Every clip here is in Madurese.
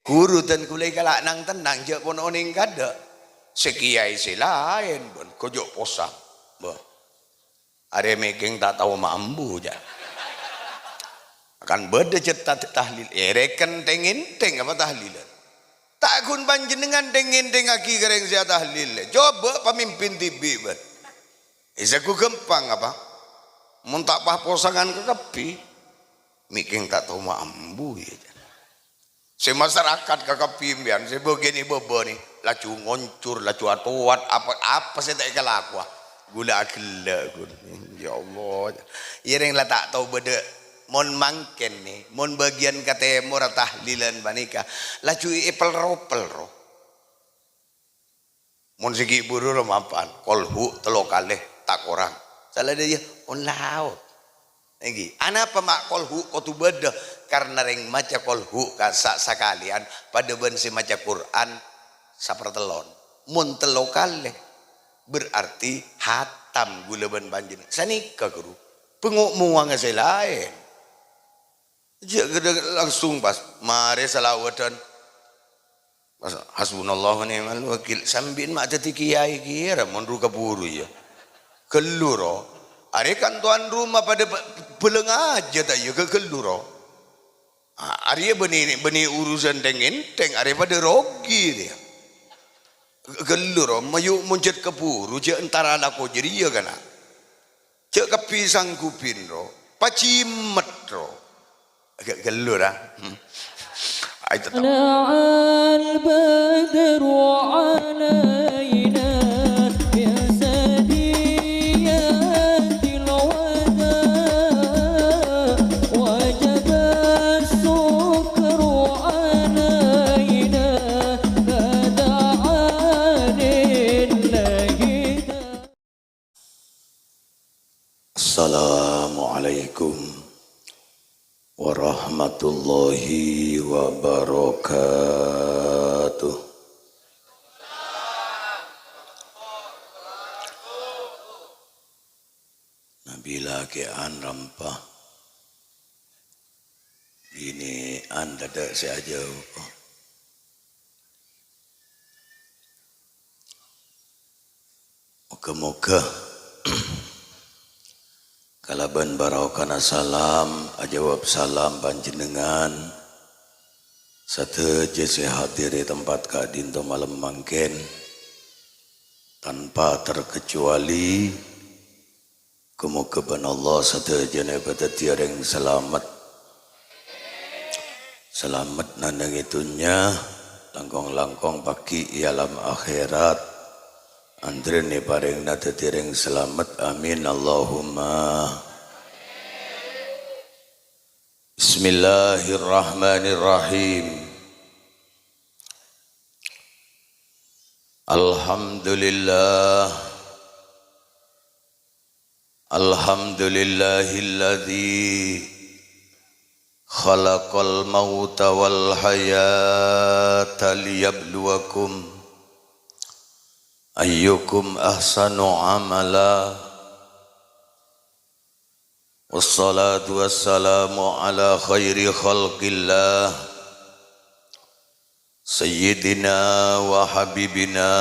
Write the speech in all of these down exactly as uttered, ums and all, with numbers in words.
Ghuru dân kulâ èkala' nang-tennang, jhâ' pon onèng kaḍâ'. Sè kèyaè sè laèn, bân ghâjâ' posang. Bâh. Arè mèkèng ta' tao ma' ambu, jhâ'. Kan bâḍâ jhât ta-, tahlil. Èrèken tèng-èntèng apa tahlilan? Ta' ghun panjhennengngan tèng-èntèngngaghi ka rèng sè atahlil. Coba pamimpin dhibi', bân. Èsaghu ghâmpang apa? Mon ta' pas posangan kakabbhi, mèkèng ta' tao ma' ambu, yâ. Sè masarakat kakabbhi empèyan, sè bâgiyân è bâbâ nè, laju ngoncor, laju atowat, apa, apa sè ta' èkalakowa. Ghulâ aghellâ', ghun. Ya Allah. Iyâ rèng la ta' tao bâḍâ, mon mangkèn nè, mon bâgiyân ka tèmor tahlilan panèka, laju èpelro-pelro. Mon sè ghi' buru romapan, kolhu tello kalè, ta' korang. Salah dia, on laot. Èngghi, anapa ma' kolhu kodhu bâḍâ? Karna rèng maca kolhu kassa' sakalèyan paḍâ bân sè maca Qur'an sapartellon. Mon tello kalè, berarti hatam ghulâ bân panjhennengngan. Sanèka, Ghuru. Bengok muwanga sè laèn. Jhâ' ghâḍâ langsung pas, marè salawadhân. Pas, "Hasbunallah wa ni'mal wakil." Sambi'en ma' dhâddhi kèyaè kèra mon ru-kaburu, yâ. Ghâllu, ro. Arè kan towan roma paḍâ bâ-, bâlângajâ, ta' iyâ, ghâ-, ghâllu, ro. A-, arèya bânnè, bânnè urusan tèng-èntèng, arè paḍâ rogi, rèya. Ghâllu, ro. Mayu' mon jhât kaburu, jhâ' entara lako jârèya, kana. Jhâ' kabbhi sanggupin, ro. Pacimmet, ro. Agak ghâllu, ra. Hmm. Ayo, tetep. طلع البدر علينا من ثنيات الوداع وجب الشكر علينا ما دعا لله داع. Assalamualaikum warahmatullahi wabarakatuh. Nabila kè'an rampa. Binè'an tadâ' sè ajâwâb. Moghâ-moghâ kalabân barokana salam, ajâwâb salam panjhennengngan, sadhâjâ sè hadir è tempat ka'ḍinto malem mangkèn, tanpa terkecuali, Moghâ-moghâ bân Allah sadhâjâna èpadhâddhiyâ rèng salamet. Salamet nandhângè dhunnya, langkong-langkong pagghi' è alam akhèrat. Andrèn èparèngana dhâddhi rèng salamet. Amin, Allahumma. Bismillahirrahmanirrahim. Alhamdulillah. Alhamdulillahilladzi khalaqal mauta wal hayata liyabluwakum ayyukum ahsanu amala. Wassalatu wassalamu ala khairi khalqillah, sayyidina wa habibina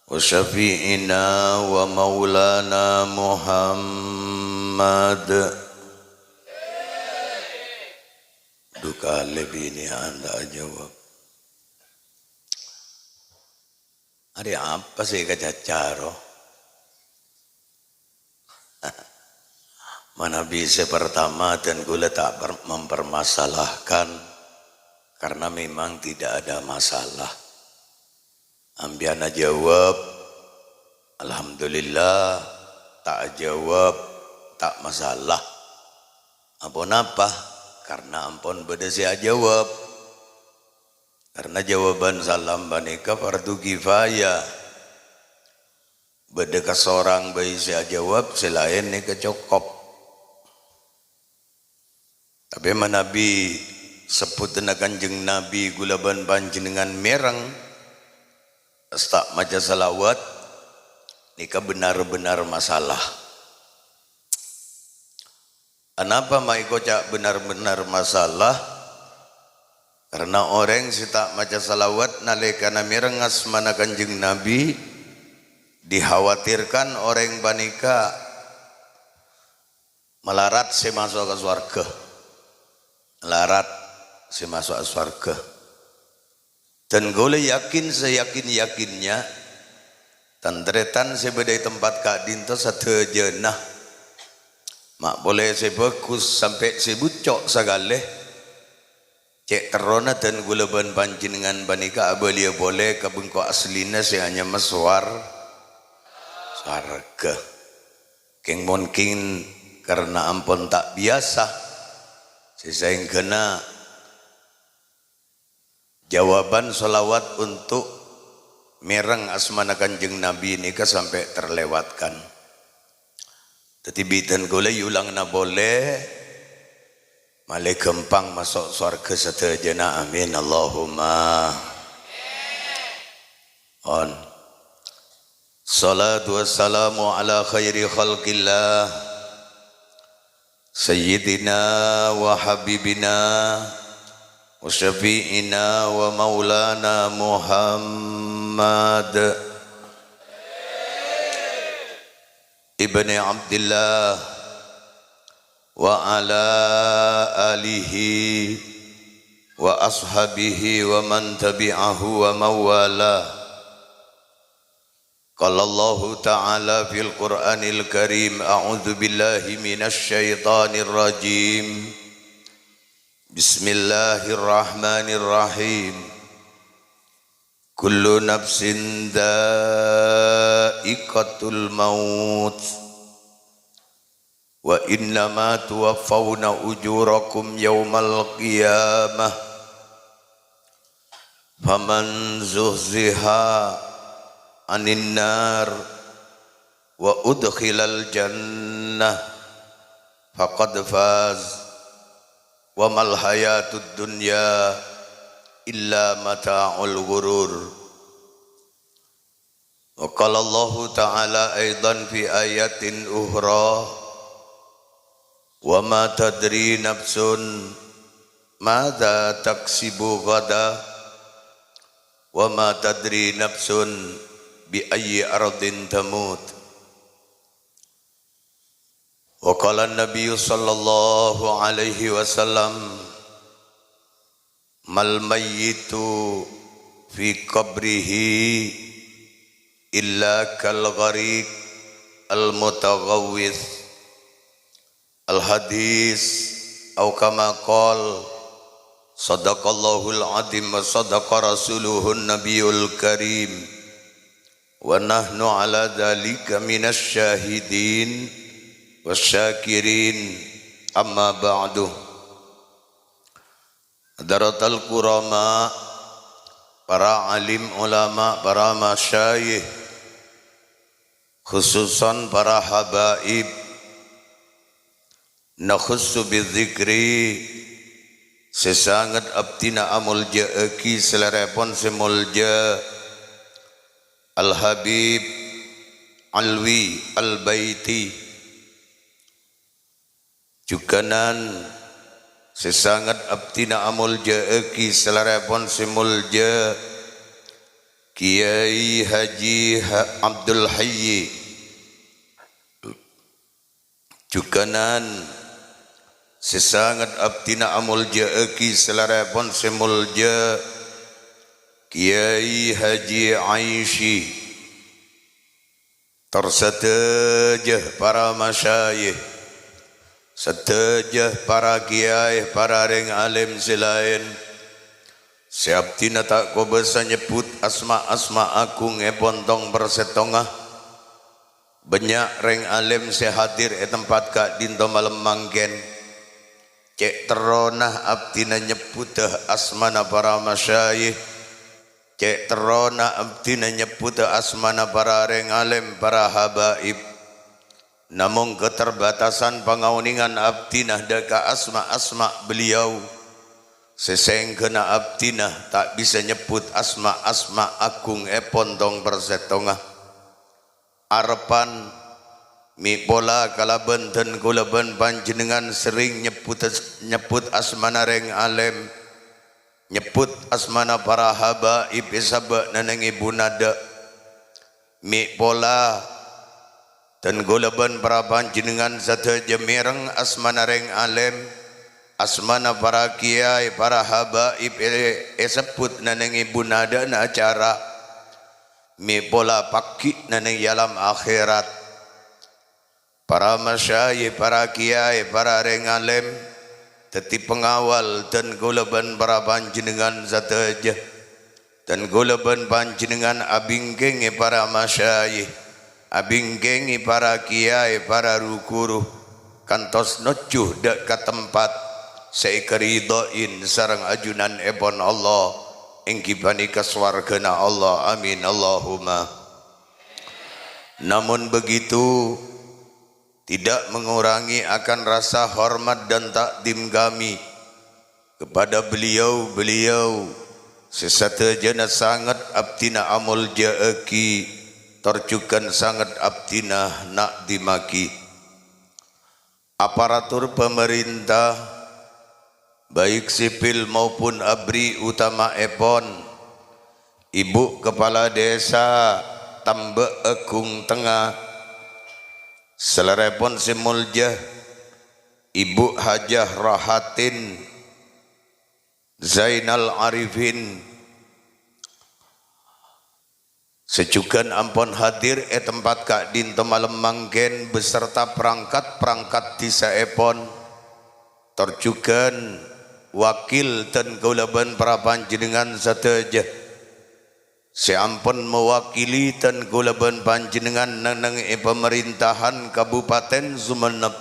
wa syafi'ina wa maulana Muhammad. Dhu kalè binè'an ta' ajâwâb. Arè apa sè èkacaca, ro? Manabi sè partama, dân kaulâ ta' per-, mempermasalahkan, karena memang tidak ada masalah. Ampèyan ajâwâb, alhamdulillah, ta' ajâwâb, ta' masalah. Aponapa? Karena ampon bâḍâ sè ajâwâb. Karena jawaban salam panèka fardu kifayah. Bâḍâ kasorang bhâi sè ajâwâb, sè laèn nèka cokop. Tapè manabi sebbhudhânna Kanjeng Nabi kaulâ bân panjhennengngan mèreng, pas ta' maca salawat, nèka benar-benar masalah. Anapa ma' èkoca' benar-benar masalah? Karena orèng sè ta' maca salawat nalèkana mèreng asmana Kanjeng Nabi, dikhawatirkan orèng panèka malarat sè maso' ka sowarghâ. Malarat sè maso' ka sowarghâ. Dan kaulâ yakin seyakin-yakinnya, tan-tarètan sè bâdâ è tempat ka'dinto sadhâjâna, ma' polè sè bhâghus sampè' sè bucco' sakalè, cè' terrona dhân kaulâ bân panjhennengngan panèka abâliyâ polè ka bengko asllina sè anyama sowar-, sowarghâ. Kèng mon kèng karena ampon ta' biyasa, sè saèngghâna jawaban sholawat untuk mèreng asmana Kanjeng Nabi nèka sampè' terlewatkan. Dhâddhi bhidhân kaulâ èolangana polè, malè ghâmpang maso' sowarghâ sadhâjâna. Amin. Allahumma. On. Shalatu wassalamu ala khairi khalqillah, Sayyidina wa Habibina wa Syafi'ina wa Maulana Muhammad ibni Abdillah wa ala alihi wa ashabihi wa man tabi'ahu wa mawala. Qala Allahu ta'ala fil Qur'anil Karim, a'udzu billahi minasy syaithanir rajim. Bismillahirrahmanirrahim. Kullu nafsin dha'iqatul maut. Wa innama tuwaffawna ujurakum yaumal qiyamah. Faman zuhziha 'anin nar wa udkhilal jannah faqad faz. Wa mal hayatud dunya illa mata'ul ghurur. Wa qala Allahu ta'ala aidan fi ayatin ukhra, "Wa ma tadri nafsun madza taksibu ghada, wa ma tadri nafsun bi ayyi ardin tamut." Wa qala Nabiyyu sallallahu alaihi wasallam, "Mal mayyitu fi qabrihi illa kal ghariq al mutaghawwits." Al hadis, au kama qol, sadaqallahul azim wa sadaqa rasuluhun nabiyul karim. Wa nahnu ala dzalika minasy syahidin wasyakirin. Amma ba'du. Hadratal kurama, para alim ulama, para masyayikh, khususan para habaib, nakhussu bidzikri, sè sanget abdhina amolja'aghi salèrèpon sè molja, Al-Habib Alwi Al-Baiti. Jhughânan sè sanget abdhina amolja'aghi salèrèpon sè molja, Kyai Haji Ha-, Abdul Hayy. Jhughânan sè sanget abdhina amolja'aghi salèrèpon sè molja, Kyai Haji Aisy. Tor sadhâjâ para masyayikh, sadhâjâ para kyai, para rèng alim sè laèn, sè abdhina ta' kobâsa nyebbhut asma-asma agungngèpon tong-persèttongnga. Bânnya' rèng alim sè hadir è tempat ka'dinto malem mangkèn. Cè' terrona abdhina nyebbhudhâ asmana para masyayikh. Cè' terrona abdhina nyebbhudhâ asmana para rèng alim, para habaib. Namong keterbatasan pangaonèngan abdhina dâ' ka asma-asma beliau, sè sèngghâna abdhina ta' bisa nyebbhut asma-asma agungngèpon tong-persèttongnga. Arebbhân, mè' pola kalabân dân kaulâ bân panjhennengngan serrèng nyebbhut, nyebbhut asmana rèng alim. Nyebbhut asmana para habaib è sabâ' nèng è bhunadhâ'. Mè' pola dân kaulâ bân para panjhennengngan sadhâjâ mèreng asmana rèng alèm, asmana para kèyaè, para habaib è, èsebbhut nèng è bhunadhâ'na acara. Mè' pola pagghi' nèng è alam akhèrat. Para masyayikh, para kèyaè, para rèng alèm, dhâddhi pangawal dân kaulâ bân para panjhennengngan sadhâjâ. Dân kaulâ bân panjhennengngan abingkèngè para masyayikh, abingkèngè para kèyaè, para ru-ghuru, kantos nojjhu dhâ' ka tempat sè èkaridhoi sareng ajunanèpon Allah, èngghi panèka sowarghâna Allah. Amin, Allahumma. Namun begitu, tidak mengurangi akan rasa hormat dan takdim kami kepada beliau-beliau sè sadhâjâna sanget abdhina amolja'aghi, tor jhughân sanget abdhina na'dimaghi. Aparatur pamarènta, baik sipil maupun abri, utamaèpon Ibu Kepala Desa Tambak Agung Tengnga, salèrèpon sè molja Ibu Hajah Rahatin Zainal Arifin, sè jhughân ampon hadir è tempat ka'dinto malem mangkèn beserta perangkat-perangkat dhisaèpon, tor jhughân wakil dân kaulâ bân para panjhennengngan sadhâjâ sè ampon mawakili dân kaulâ bân panjhennengngan neng-neng è pamarèntahan Kabupaten Sumenep.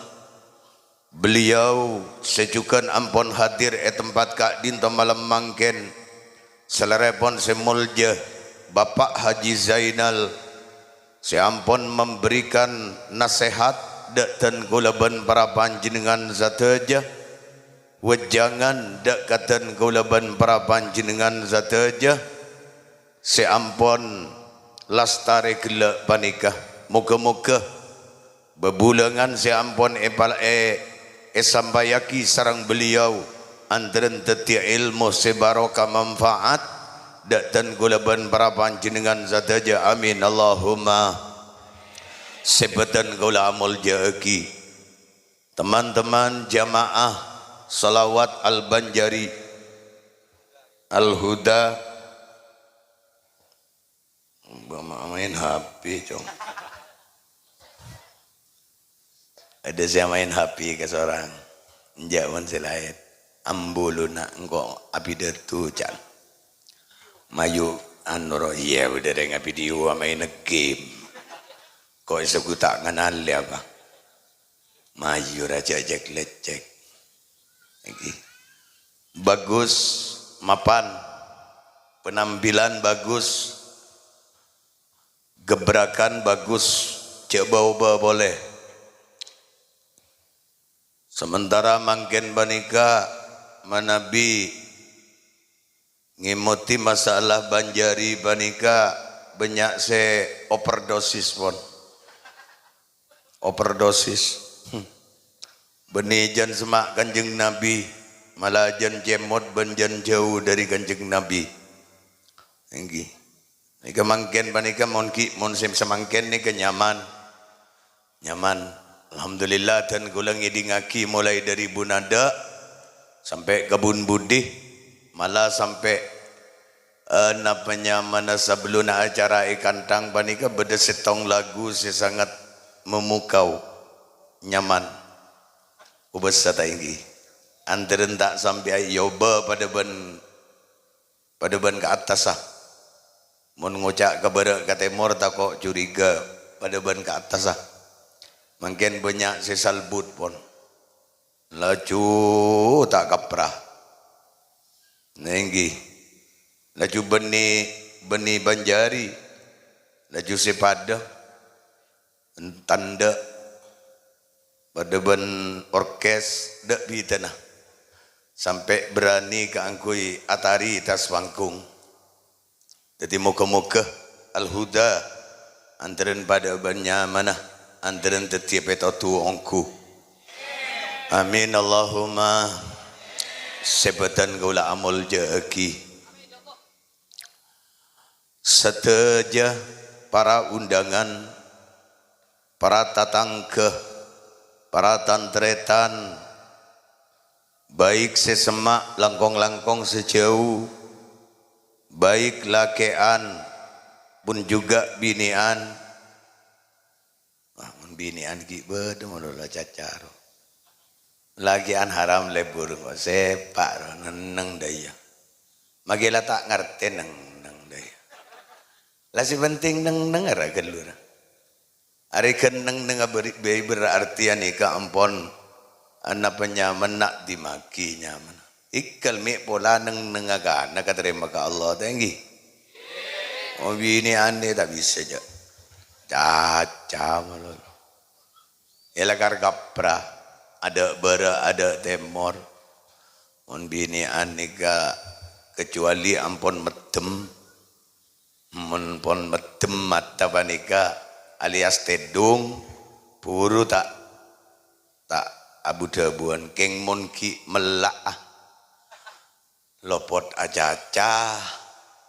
Beliau sè jhughân ampon hadir è tempat ka'dinto malem mangkèn, salèrèpon sè molja Bapak Haji Zainal, sè ampon memberikan nasehat dhâ' dân kaulâ bân para panjhennengngan sadhâjâ, wejangan dhâ' ka dân kaulâ bân para panjhennengngan sadhâjâ, sè ampon lastarè ghellâ' panèka. Moghâ-moghâ bhâbhulângan sè ampon èpal-, è-, èsampayaghi sareng beliau, antarèn dhâddhiyâ èlmo sè barokah manfaat dhâ' dân kaulâ bân para panjhennengngan sadhâjâ. Amin, Allahumma. Sè bâdhân kaulâ amolja'aghi. Teman-teman jamaah Shalawat Al-Banjari, Al-Huda, main H P, Cong. Ada sè main H P kasorang. Enjâ' mon sè laèn. Ambu lu na' engko' abidhâtu, Cang. Mayu anu ro, iyâ, bâdâ rèng abidio maèn game. Ko' èsebut ta' nganalè apa? Mayu ra jhâ' cèk-lècèk. Iki. Bagus, mapan. Penampilan bagus. Gebrakan bagus. Jhâ' bâ-obâ polè. Sementara mangkèn panèka manabi ngèmoti masalah Banjari panèka bânnya' sè overdosis, pon. Overdosis. Bânnè jân semma' Kanjeng Nabi, mala jân cèmot bân jân jhâu dhâri Kanjeng Nabi. Èngghi. Nèka mangkèn panèka mon ghi-, mon sè samangkèn nèka nyaman. Nyaman. Alhamdulillah, dân kaulâ ngèdingngaghi molaè dhâri bun adâ' sampè' ka bun budi, mala sampè', eh, napa nyamana sabellunna acara è Kantang panèka bâdâ sèttong lagu sè sanget memukau. Nyaman. Obâsa ta' èngghi. Antarèn ta' sampè' èobâ padâ bân Padâ bân ka attassa. Mon ngoca' ka bârâ' ka tèmor, tako' curiga, padâ bân ka attassa. Mangkèn bânnya' sè salbut, pon. Laju ta' kapra. Nèngghi. Laju bânnè, bânnè Banjari. Laju sè padâ. Tandhâ padâ bân orkes dâ' bidhâna, sampè' berrani kaangghuy atari è attas panggung. Dhâddhi, moghâ-moghâ Al-Huda antarèn padâ bân nyamana, antarèn dhâddhiyâ pètodhu ongghu. Amin, Allahumma. Sè bâdhân kaulâ amoljâ'aghi sadhâjâ para undangan, para tatangghâ, para tan-tarètan, baik sè semma' langkong-langkong sè jhâu, baik lakè'an pun juga binè'an. Wah, mon binè'an ghi' bâdâ malolo caca ro. Lakè'an haram lebur engko' sèpa' ro, neng-neng dâ' iyâ. Maghi la ta' ngartè neng-neng dâ' iyâ. La sè penting neng-neng ra ghâllu ra. Arè ghân neng-neng abâri' bhâi berarti anèka ampon anapa nyamana dimaghi nyamana. Èghâl mè' pola neng-nengnga kana katarèma ka Allah, ta' ènggi? Oh, binè'an ta' bisa, jâ'. Caca malolo. Èlakar kapra, adâ' bârâ', adâ' tèmor. Mon binè'an nèka kecuali ampon meddem. Mon pon meddem mata panèka alias tèdung, buru ta', ta' abu-dhâbuwân, kèng mon ghi' mella'a. Lopot acaca,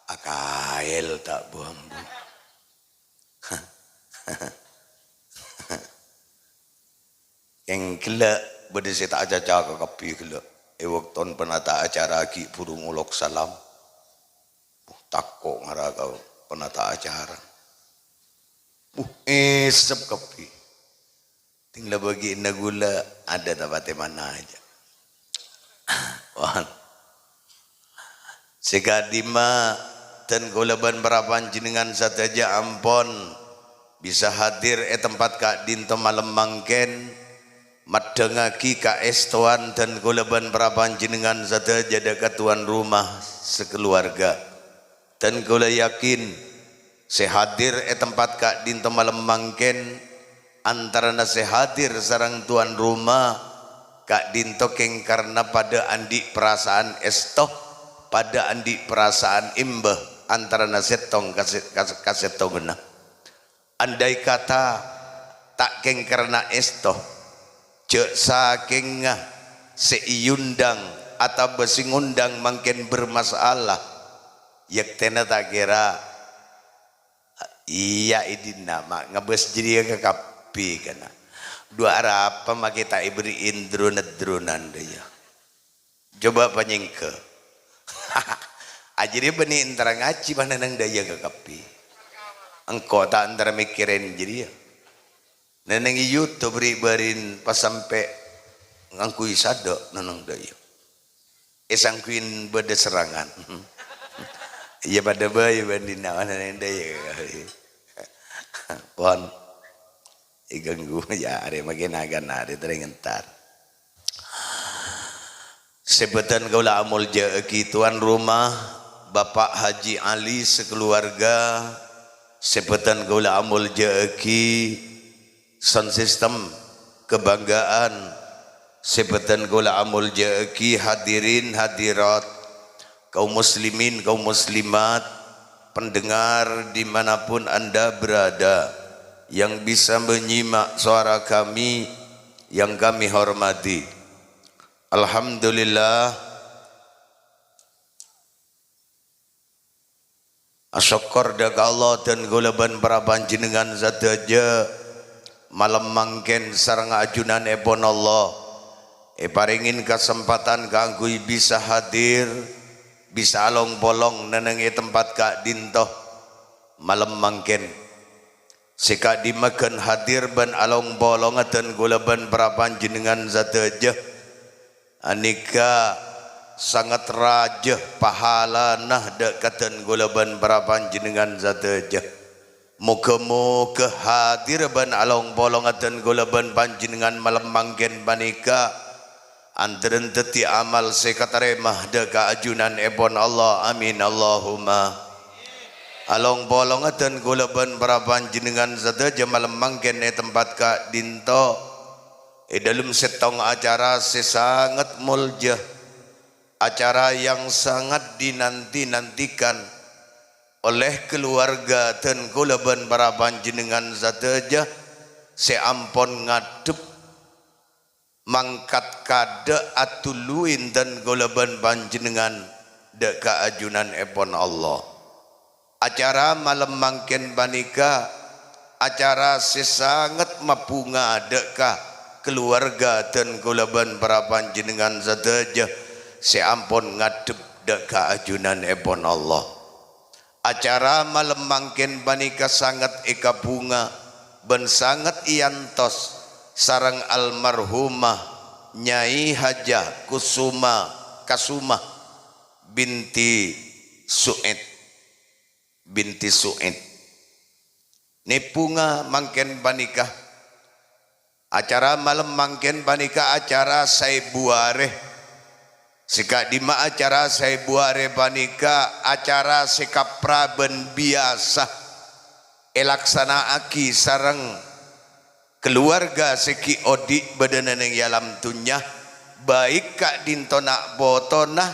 akaèl ta' bu-ambu. Kèng ghellâ' bâdâ sè ta' acaca kakabbhi ghellâ'. È bâkto penata acara ghi' buru ngolok salam. Uh, tako' ngara ka penata acara. Uh, èsep kabbhi. Ting la bâgi'na ghulâ, adâ' ta' patè mana jâ'. Wah. Sè ka'dimma, dân kaulâ bân para panjhennengngan sadhâjâ ampon bisa hadir è tempat ka'dinto malem mangkèn, maddhângaghi kaèstowan dân kaulâ bân para panjhennengngan sadhâjâ dâ' ka tuan rumah sakeluarga. Dân kaulâ yakin, sè hadir è tempat ka'dinto malem mangkèn, antarana sè hadir sareng tuan rumah ka'dinto kèng karna padâ andi' parasaan èsto, padâ andi' parasaan emba antarana sèttong ka sè-, ka-, ka sèttonganna. Andai kata ta' kèng karna èsto, jâ' sakèngnga sè èyundang atabâ sè ngondang mangkèn bermasalah, yèktèna ta' kèra iyâ è dinna' ma' ngabâs jârèya kakabbhi kana. Dhu arapa makè ta' èberri'i dru-neddrunan dâ' iyâ? Coba panyèngghâ. Ajârèya bânnè entara ngajhi panenneng dâ' iyâ kakabbhi. Engko' ta' entara mèkkèrè jârèya. Nennengngè YouTube ri'-bâri'en pas sampè' ngangghuy sadâ' nenneng dâ' iyâ. Èsangghuyin bâdâ serrangan. Iyâ padâ bhâi bân dinna' nenneng dâ' iyâ kakabbhi. Pon. Èganggu, yâ, arè makè nakan, arè tereng entar. Sè bâdhân kaulâ amoljâ'aghi tuan rumah, Bapak Haji Ali sakeluarga, sè bâdhân kaulâ amoljâ'aghi sound system kebanggaan, sè bâdhân kaulâ amoljâ'aghi hadirin hadirat, kaum muslimin, kaum muslimat, pendengar di mana pun Anda berada yang bisa menyimak suara kami yang kami hormati. Alhamdulillah, asokkor dâ' ka Allah dân kaulâ bân para panjhennengngan sadhâjâ malem mangkèn sareng ajunanèpon Allah èparèngè kasempadhân kaangghuy bisa hadir, bisa along-polong nenneng è tempat ka'dinto malem mangkèn. Sè ka'dimma ghân hadir bân along-polongnga dân kaulâ bân para panjhennengngan sadhâjâ. Anèka sanget rajâ pahalana dâ' ka dân kaulâ bân para panjhennengngan sadhâjâ. Moghâ-moghâ hadir bân along-polongnga dân kaulâ bân panjhennengngan malem mangkèn panèka antarèn dhâddhi amal sè katarèma dâ' ka ajunanèpon Allah. Amin, Allahumma. Along-polongnga dân kaulâ bân para panjhennengngan sadhâjâ malem mangkèn è tempat ka'dinto, è dâlem sèttong acara sè sanget moljâ, acara yang sangat dinanti-nantikan oleh keluarga dân kaulâ bân para panjhennengngan sadhâjâ sè ampon ngadhep mangkat kaadâ' adhuluwi dhân kaulâ bân panjhennengngan dâ' ka ajunanèpon Allah. Acara malem mangkèn panèka acara sè sanget mabhunga dâ' ka kaluwarga dhân kaulâ bân para panjhennengngan sadhâjâ sè ampon ngaddhep dâ' ka ajunanèpon Allah. Acara malem mangkèn panèka sanget èkabhunga bân sanget èantos sareng almarhumah Nyai Hajah Kusuma Kasuma binti Su'ed, binti Su'ed. Nè bhunga mangkèn panèka, acara malem mangkèn panèka acara saèbu arè. Sè ka'dimma acara saèbu arè panèka acara sè kapra bân biyasa èlaksana'aghi sareng kaluwarga sè ghi' odi' bâdâna neng è alam dhunnya, baik ka'dinto na' potona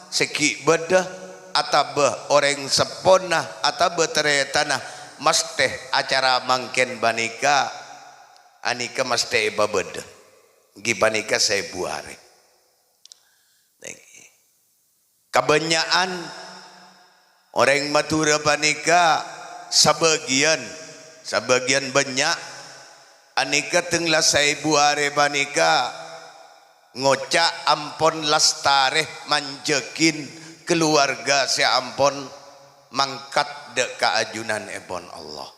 sè ghi' bâdâ, atabâ orèng seppona, atabâ tarètanna, masthè acara mangkèn panèka, anèka masthè èpabâdâ. Èngghi panèka saèbu arè. Nèngghi. Kabânnya'an orèng Madhurâ panèka sabâgiyân, sabâgiyân bânnya', anèka tèng la saèbu arè panèka ngoca' ampon lastarè manjâghi kaluwarga sè ampon mangkat dâ' ka ajunanèpon Allah.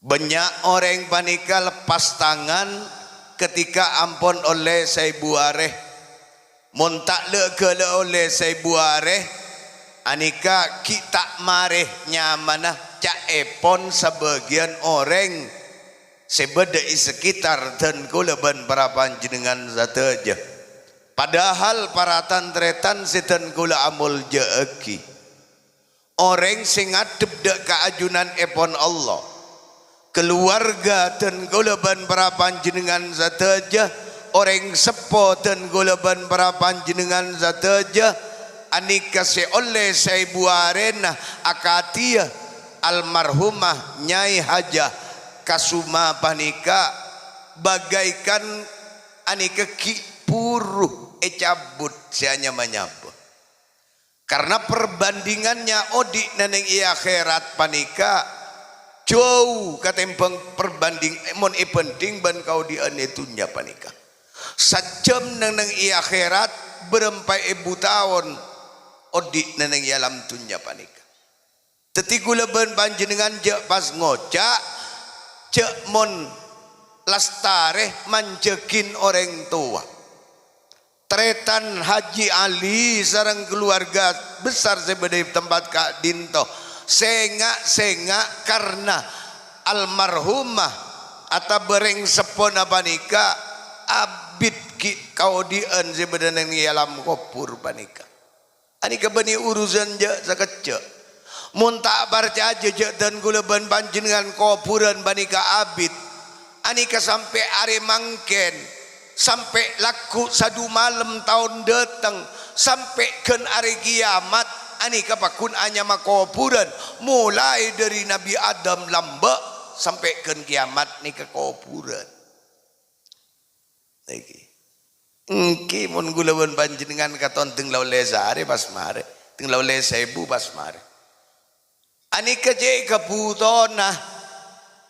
Bânnya' orèng panèka leppas tangan ketika ampon ollè saèbu arè. Mon ta' la'-ghâla' ollè saèbu arè, anèka ghi' ta' marè nyamana ca'èpon sabâgiyân orèng sè bâdâ è sekitar dhân kaulâ bân para panjhennengngan sadhâjâ. Padahal para tan-tarètan sè dhân kaulâ amoljâ'aghi. Orèng sè ngaddhep dâ' ka ajunanèpon Allah, kaluwarga dhân kaulâ bân para panjhennengngan sadhâjâ, orèng seppo dhân kaulâ bân para panjhennengngan sadhâjâ, anèka sè ollè saèbu arèna akadhiyâ almarhumah Nyai Hajah Kasuma panèka bagaikan anèka ghi' buru ècabut sè anyama-nyama. Karna perbandingannya odi' neng è akhèrat panèka jhâu katèmbhâng perbanding-, mon èbhândhing bân kaodi'ân è dhunnya panèka. Sajhâm neng, neng è akhèrat bârâmpa èbu taon odi' neng, neng è alam dhunnya panèka. Dhâddhi kaulâ bân panjhennengngan jhâ' pas ngoca', jhâ' mon lastarè manjâghi orèng towa. Tarètan Haji Ali sareng kaluwarga besar sè bâdâ è tempat ka'dinto, sènga'-sènga' karna almarhumah atabâ rèng seppona panèka abit ghi' kaodi'ân sè bâdâ neng è alam kobhur panèka. Anèka bânnè urusan jhâ' sakejjhâ'. Mon ta' parcajâ jhâ' dhân kaulâ bân panjhennengngan kobhurân panèka abit, anèka sampè' arè mangkèn, sampè' lagghu' sadu malem taon dâteng, sampè' ghân arè kiyamat, anèka pagghun anyama kobhurân, molaè dhâri Nabbhi Adam lambâ' sampè' ghân kiyamat nèka kobhurân. Nèkè. Èngghi, mon kaulâ bân panjhennengngan katon dhâng la ollè saarè pas marè, dhâng la ollè saèbu pas marè. Anèka cè' kabhutona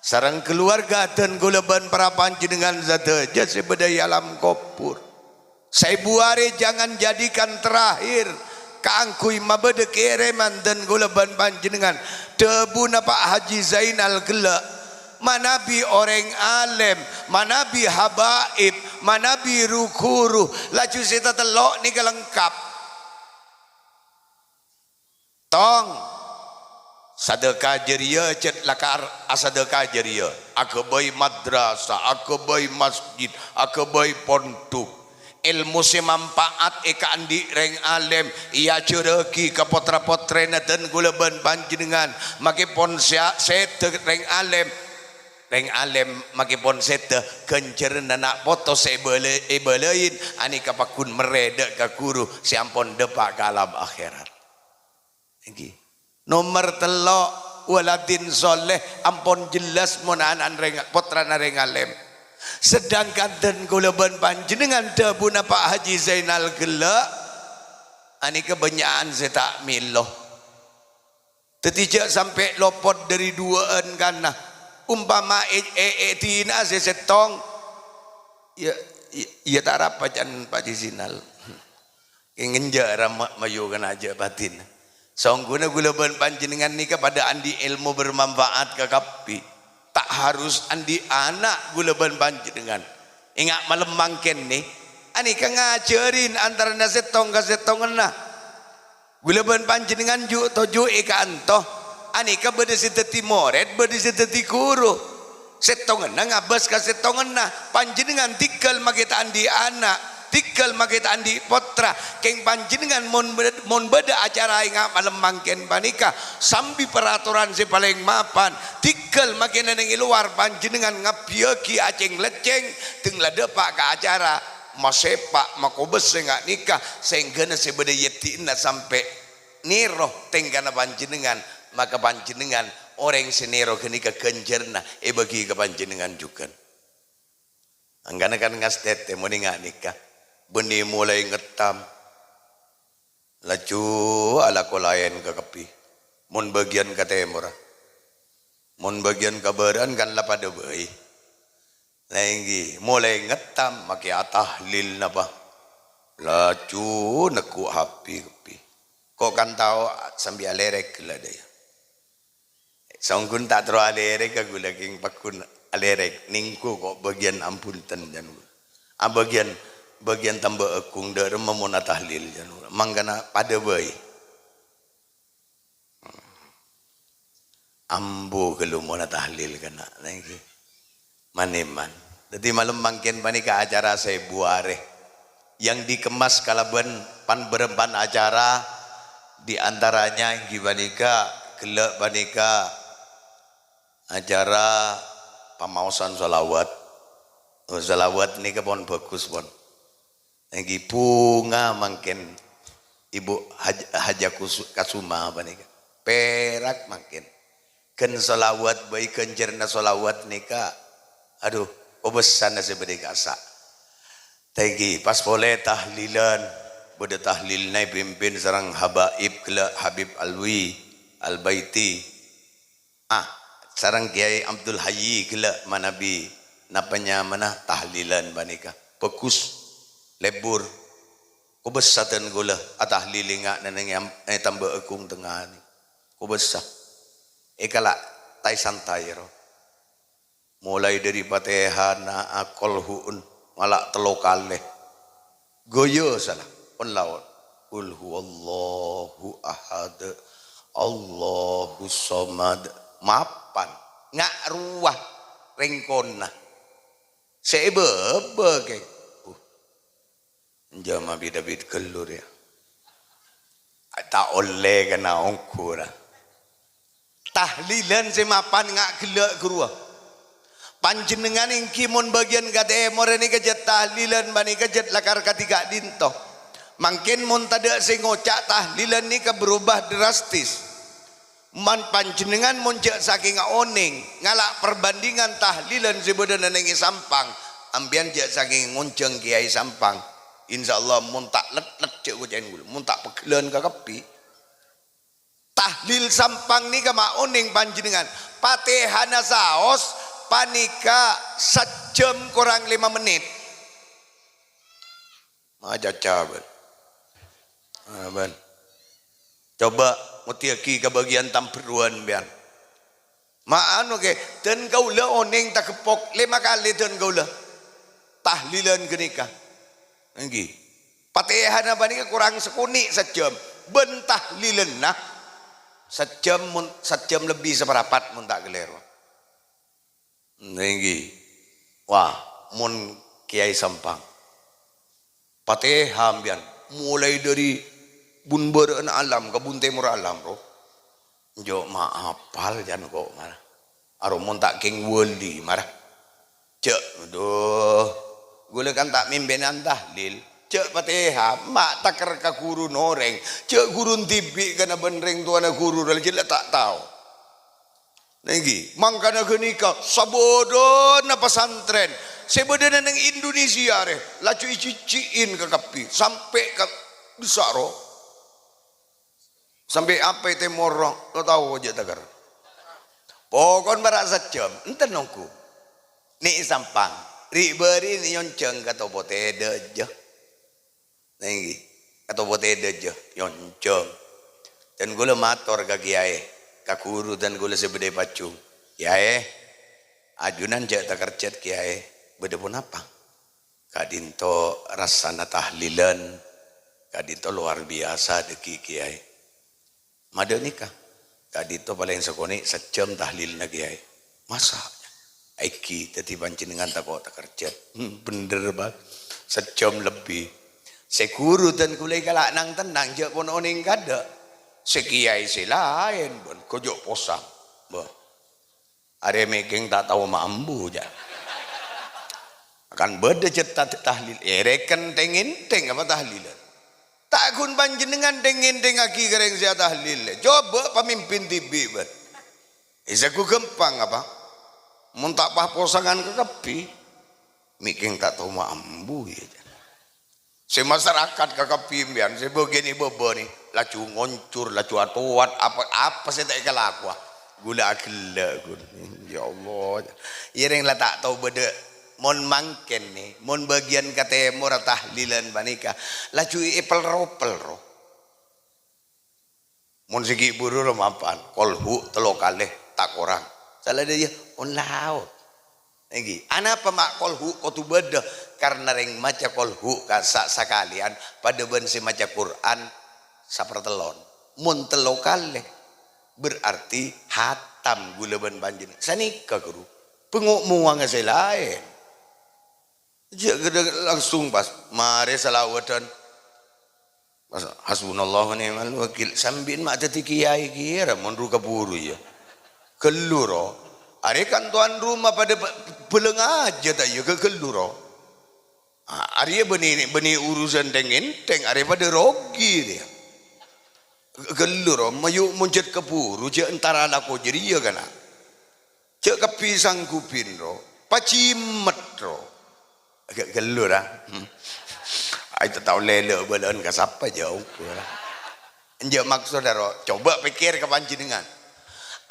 sareng kaluwarga dhân kaulâ bân para panjhennengngan sadhâjâ sè bâdâ è alam kobhur. Saèbu arè jangan jadikan terakhir kaangghuy mabâdâ kèrèman dhân kaulâ bân panjhennengngan. Dhâbuna Pa' Haji Zainal ghellâ', manabi orèng alèm, manabi habaib, manabi ru-ghuru, laju sè tatello' nèka lengkap. Tong, sadhâka jârèya cè' lakar asadhâka jârèya, aghâbây madrasah, aghâbây masjid, aghâbây pondhuk. Èlmo sè manfaat èkaandi' rèng alèm, èajhârraghi ka potra-potrèna dhân kaulâ bân panjhennengngan, makè pon sè-, sèdhâ rèng alèm. Rèng alèm makè pon sèdhâ ghânjhârânna na' poto sè èbâlâ-, èbâlâi, anèka pagghun merrè dâ' ka ghuru sè ampon dâpa' ka alam akhèrat. Èngghi. Nomer tello', waladin sholeh, ampon jelas mon ana'na rèng, pottrana rèng alèm. Sedangkan dân kaulâ bân panjhennengngan dhâbuna Pa' Haji Zainal ghellâ', anèka bânnya'an sè ta' mèlo. Dhâddhi jhâ' sampè' lopot dhâri duwâ'ân kana. Ompama è, è, è dina'a sè sèttong, ya, ya, ya ta' rapa can Pa' Haji Zainal. Kèng enjâ' ra ma-, mayu kana jhâ' padina. Saongghuna kaulâ bân panjhennengngan nèka padâ andi' èlmo bermanfaat ka kabbhi. Ta' harus andi' ana' kaulâ bân panjhennengngan. Enga' malem mangkèn nè, anèka ngajhâri antarana sèttong ka sèttonganna. Kaulâ bân panjhennengngan ju'-toju' è ka'anto. Anèka bâdâ sè dhâddhi morèd, bâdâ sè dhâddhi ghuru. Sèttonganna ngabâs ka sèttonganna. Panjhennengngan tèngghâl makè ta' andi' ana', tèngghâl makè ta' andi' pottra. Kèng panjhennengngan mon bâ-, mon bâdâ acara enga' malem mangkèn panèka, sambi peraturan sè palèng mapan, tèngghâl makè neng è lowar panjhennengngan ngabbhiyâghi acèng-lèccèng, dâng la dâpa' ka acara masèpa' makobâs sè nga' nèka, sèngghâna sè bâdâ è dhinna sampè' nèro tèngkana panjhennengngan, maka panjhennengngan orèng sè nèro ghânèka ghânjhârânna èbâghi ka panjhennengngan jhughân. Mangkana kan ngastètè mon enga' nèka, bânnè molaè ngettam, laju alako laèn ka kabbhi. Mon bâgiyân ka tèmorra, mon bâgiyân ka bârâ'ân kan la padâ bhâi. Nèngghi, molaè ngettam, makè atahlil napa? Laju neggu' H P kabbhi. Ko' kan tao sambi alèrèk ghellâ' dâ' iyâ. Saongghun ta' terro alèrèk ka ghulâ kèng pagghun alèrèk, nèngghu ko' bâgiyân ampun ten can ghulâ. Abâgiyân, bâgiyân tamba agung dâ' remma mon atahlil can ghulâ. Mangkana padâ bhâi. Ambu ghâllu mon atahlil kana', nèngghi. Man-èman. Dhâddhi malem mangkèn panèka acara sèbu arè yang dikemas kalabân pan-bârâmpan acara, di antaranya èngghi panèka, ghellâ' panèka acara pamaosan shalawat. Oh, shalawat nèka pon bhâghus, pon. Èngghi bhunga mangkèn Ibu Haj-, Haja Kusu-, Kasuma panèka. Pèrak mangkèn. Ghân shalawat bhâi ghânjhârânna shalawat nèka. Adhu, kobâsana sè bâdâ è ka'issa'. Tèngghi, pas polè tahlilan. Bâdâ tahlilna èpimpin sareng Habaib ghellâ' Habib Alwi Al-Baiti. Ah, sareng Kèyaè Abdul Hayyi ghellâ' manabi napa nyamana tahlilan panèka. Bhâghus. Lebbur. Kobâsa dân ghulâ atahlil enga' nènèng è am-, è Tamba Agung Tengnga nè. Kobâsa. Èkala' tay-santay ro. Molaè dhâri Fatèhana, Qolhu'un, ngala' tello kalè. Ghâjâ sala, pon laon. Qul huwallahu ahad, Allahus samad. Mapan. Nga' rowa rèngkonna. Sè èbâbâ, kèng. Uh. Jhâ' ma' bit-abit ghâllu rèya. Ta' ollè kèna ongghu ra. Tahlilan sè mapan nga' ghellâ' ghâruwa. Panjhennengngan èngghi mon bâgiyân ka tèmorra nèka jhât tahlilan panèka jhât lakar kadhi ka'dinto. Mangkèn mon tadâ' sè ngoca' tahlilan nèka berubah drastis. Man panjhennengngan mon jhâ' sakènga onèng, ngala' perbandingan tahlilan sè bâdâna nèng è Sampang, ampèyan jhâ' sakènga ngonjhâng kèyaè Sampang. Insyaallah mon ta' lèt-lèt jhâ' koca'èn ghulâ, mon ta' pegghellâ'ân ka kabbhi. Tahlil Sampang nèka ma' onèng panjhennengngan. Patèhana saos panèka sajhâm korang lèma mennit. Macaca, bân. Ah, bân. Coba ngoddhiyâghi ka bâgiyân tamberruwân, bân. Ma' anu, kè, dân kaulâ onèng tageppok lèma kalè dân kaulâ. Tahlilan ghânèka. Èngghi. Patèhana panèka korang sakonè' sajhâm. Bân tahlilanna sajhâm mon, sajhâm lebbi saparapat mon ta' kalèro. Nèngghi. Wah, mon Kèyaè Sampang. Patèha ampèyan, molaè dhâri bun bârâ'na alam ka bun tèmorra alam, ro. Jhâ' ma' apal can ko' mara. Aro mon ta' kèng wali mara. Jhâ', adhu, ghulâ kan ta' mimpènan tahlil. Jhâ' patèha, ma' taker ka ghuruna orèng. Jhâ' ghuruna dhibi' kana bân rèng towana ghuru ra jhâ' la ta' tao. Nèngghi, mangkana ghânèka sabâdâna pesantren, Sè bâdâna neng Indonesia rè, laju èjhijhi'in ka kabbhi, sampè' ka Besaro. Sampè' apa è tèmor, lo tao jhâ' taker. Pokon para' sajjhâm, enten ongghu. Nè' Sampang, ri'-bâri' nè' nyonjhâng ka Topo Tèdâ jâ. Nèngghi, ka Topo Tèdâ jâ, nyonjhâng. Dan kaulâ mator ka kiyaè, ka ghuru dan kaulâ sè bâdâ è Pajung. "Kiyaè, ajunan jhâ' takerjhât, kiyaè. Bâdâ ponapa?" "Ka'dinto rassana tahlilan, ka'dinto lowar biyasa dhâggi', kiyaè." "Madâ nèka, ka'dinto palèng sakonè' sajjhâm tahlilna, kiyaè." "Masa?" "Èngghi, dhâddhi panjhennengngan tako' takerjhât." "Hmm, bhendher, Pak. Sajjhâm lebbi. Sè ghuru dan kaulâ èkala' nang-tennang, jhâ' pon onèng kadâ'. Sè kiyaè sè laèn, bân, ghâjâ' posang." Bâh. Arè mèkèng ta' tao ma' ambu, jâ. Kan bâdâ jhât ta-, tahlil. Èrèken tèng-èntèng apa tahlilan? Ta' ghun panjhennengngan tèng-èntèngngaghi ka rèng sè atahlil. Coba pamimpin dhibi', bân. Èsaghu ghâmpang apa? Mon ta' pas posangan ka kabbhi, mèkèng ta' tao ma' ambu, ya, jâ. Sè masarakat ka kabbhi, mbiyan, sè bâgiyân è bâbâ nè, laju ngoncor, laju atowat, apa, apa sè ta' èkalakowa. Ghulâ aghellâ', ghun. Ya Allah. Iyâ, rèng la ta' tao bâdâ, mon mangkèn nè, mon bâgiyân ka tèmor tahlilan panèka, laju èpelro-pelro. Mon sè ghi' bhuru romapan, kolhu tello kalè, ta' korang. Saladhâjâ, on laot. Èngghi, anapa ma' kolhu kodhu bâdâ? Karna rèng maca kolhu kassa' sakalèyan padâ bân sè maca Qur'an sapartellon. Mon tello kalè, berarti hatam ghulâ bân panjhennengngan. Sanèka, Ghuru. Bângo' mowangnga sè laèn. Jhâ' ghâdhâng langsung pas, marè salawadhân. Pas, "Hasbunallah wa ni'mal wakil." Sambi'na ma' dhâddhi kiyaè kèra, mon ru kabhuru, ya. Ghâllu, ro. Arè kan towan roma padâ bâ-, bâlângajâ, ta' iyâ, ghâ-, ghâllu, ro. A-, arèya bânnè, bânnè urusan tèng-èntèng, arè padâ rogi, rèya. Ghâllu, ro, mayu' mon jhât kabhuru, jhâ' entara lako jârèya, kana. Jhâ' kabbhi sanggupin, ro. Pajimet, ro. Ghâ-, ghâllu, ra. Hmm. Ai, ta' tao lèlâ' bâlâ'ân ka sapa, jhâ' ongghu, ra. Enjâ' maksodda, ro. Coba pèkkèr ka panjhennengngan.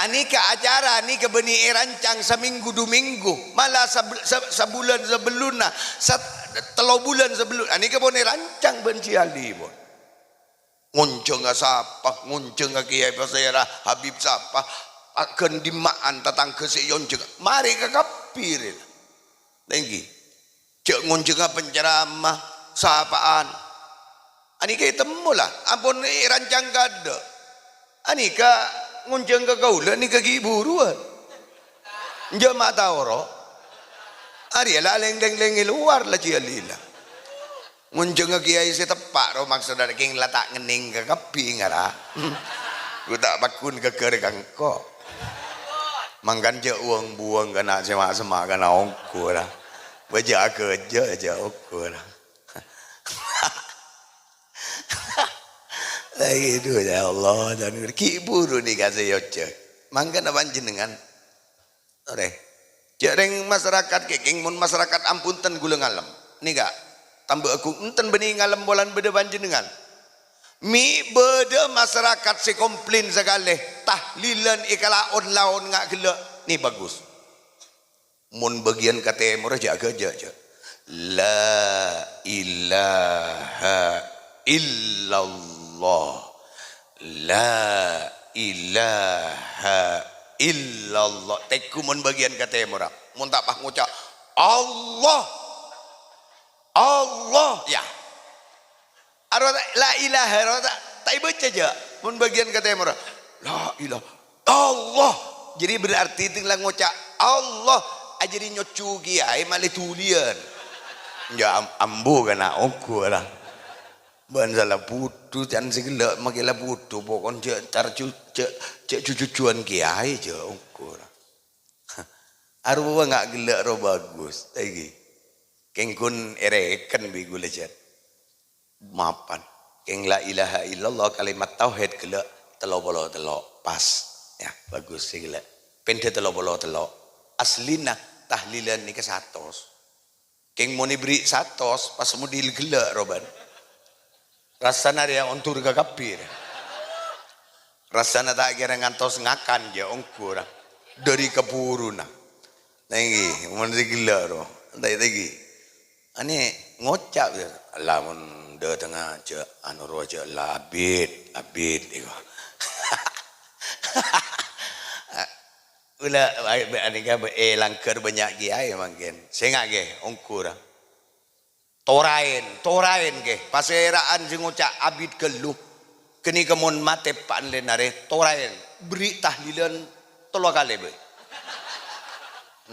Anèka acara nèka bânnè èrancang samènggu, du mènggu. Mala sab-, sa-, sabulân sabellunna. Sat-, tello bulân sabellun. Anèka pon èrancang bân Jiyali, pon. Ngonjhângnga sapa, ngonjhângnga kèyaè pasèra, Habib sapa, a-, ghân dimma'an tatangghâ sè èonjhâng. Marè ka kabbhi rèya. Èngghi. Jhâ' ngonjhângnga penceramah, sapa'an. Anèka ètemmo la, ampon èrancang kaadâ'. Anèka ngonjhâng ka kaulâ, nèka ghi' bhuruwân. Enjâ' ma' tao, ro. Arèya la lèng-lèng è lowar la Jiyali la. Ngonjhângnga kèyaè sè teppa', ro, maksodda kèng la ta' ngennèng ka kabbhi ngara. Ghu ta' pagghun ghâgghâr ka engko'. Mangkana jhâ' wâng-buwâng kana sè ma'-, sè ma' kana ongghu, ra. Bâjâ aghâjâ jhâ' ongghu, ra. Lagi itu, ya Allah, dan ghi' bhuru nèka sè èonjhâng. Mangkana panjhennengngan Orèng. Jhâ' rèng masarakat kèkèng, mon masarakat ampon ten ghulâ ngalem. Nèka, tambâ aghung enten bânnè ngalem polana bâdâ panjhennengngan. Mè' bâdâ masarakat sè komplain sakalè, tahlilan èkala' on-laon nga' ghellâ', nè bagus. Mon bâgiyân ka tèmorra jhâ' ghâjâ, jhâ'. La ilaha illallah. La ilaha illallah. Tèngghu mon bâgiyân ka tèmorra. Mon ta' pas ngoca', "Allah. Allah." Ya. Aro ta-, la ilaha aro ta-, ta' èbâca jhâ'. Mon bâgiyân ka tèmorra. La ilaha Allah. Jadi berarti tèng la ngoca' Allah. Ajârèya nyoccu kèyaè malè dhuliyân. Ya am-, ambu kana ongghu la. Bân sala bhudhu, can sè ghellâ' makè la bhudhu, pokon jhâ' tar ju-, jhâ', jhâ' ju-jujhuwân kèyaè jhâ' ongghu ra. Arowa nga' ghellâ' ro bagus, èngghi. Kèng ghun èrèken bi' ghulâ jhât. Mapan. Kèng la ilaha illallah kalimat tauhid ghellâ' tello polo tello'. Pas. Ya, bagus sè ghellâ'. Pèndhâ tello polo tello'. Aslina tahlilan nèka satos. Kèng mon èberri' satos, pas model ghellâ' rowa bân. Rassana rèya ondur ka kabbhi rèya. Rassana ta' kèra ngantos ngakan jâ ongghu ra. Dhâri kabhuruna. Nèngghi, mon sè ghellâ' rowa. Enta' èngghi. Anè ngoca', "Ella mon dâtengnga jâ' anu rowa jâ' ella abit, abit," èko. Ella, anèka, è, langghâr bânnya' kèyaè mangkèn. Sènga' ghi, ongghu ra. Toraèn, toraèn, ghi. Pasèra'an sè ngoca' abit ghâllu. Ghânèka mon matè pa'an lènarè, toraèn. Berri' tahlilan tello kalè bhâi.